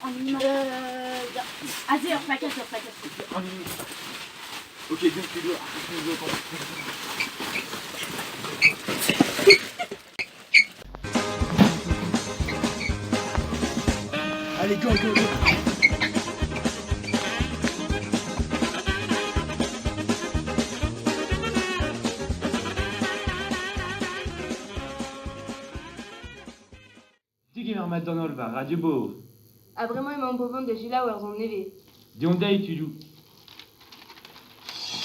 Ya. Aze ur pakad, ur pakad. Un minute. Ok, donc tu dois. Allez, go, go, go. Degemer mat d'an holl war Radio Bor. Ha bremañ emaomp o vont da selaou ur son nevez. Deomp dezhi tudoù.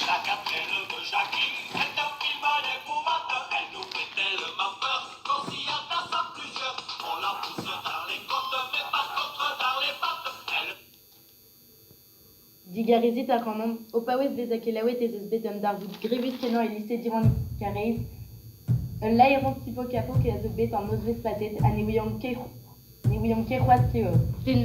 La capelle de Jackie est un film d'épouvante. Elle nous fait tellement peur qu'on s'y attache à plusieurs. On la pousse dans les côtes, mais par contre dans les pattes. Elle Digarezit ac'hanomp, o paouez bezañ kelaouet ez eus bet un darvoud grevus-kenañ e lise Diwan Karaez. Ul laeron Sipo-Kapok a zo bet an nozvezh paset ha ne ouiomp ket ne ouiomp ket c'hoazh piv eo. Den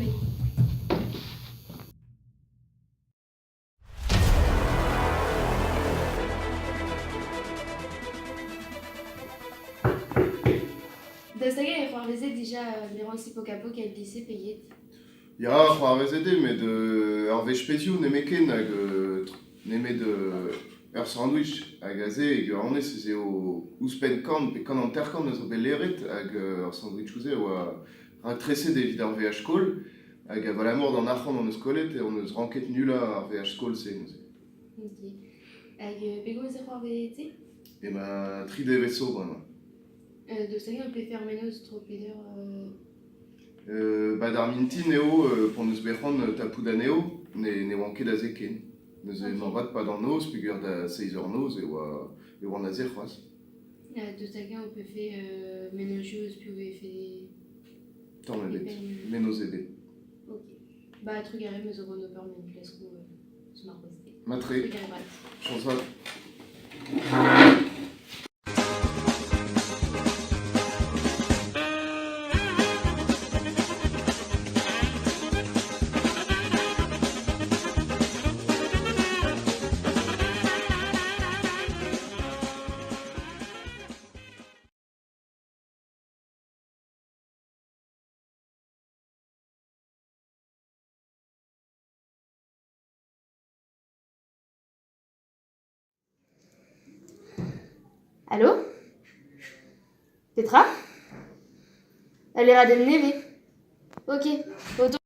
Daoust hag-eñ e c'hoarveze dija Leroy Sipo-Kapok el lise pe get? Ya, c'hoarvezet eo, met ur wech pezhioù nemetken hag nemet ur sandwich. Hag aze e gwirionez ez eo ouzhpenn kant pe kant hanter-kant a zo bet leret hag ar sandwichoù-se a oa raktreset evit ar veaj skol. Hag abalamour d'an arc'hant hon eus kollet hon eus ranket nullañ ar veaj skol-se neuze. Ok. Hag pegoulz e c'hoarvezet se? Emañ tri devezh zo bremañ. Daoust hag-eñ ho pefe ur mennozh tro peder Ba d'ar mintin eo p'hon eus bet c'hoant tapout anezho, ne oan ket aze ken. Neuze Ok. moarvat 'pad an noz peogwir da seizh eur noz e oa e oan aze c'hoazh. Daoust hag-eñ ho pefe mennozhioù eus piv vefe Tamm ebet, e-penn mennozh ebet. Ok. Ba trugarez 'm eus o vont ober ma enklaskoù eus ma c'hoste. Matre, Trugarez bras. chañs vat. Alo? Petra? Ul levradenn nevez. Ok, autant.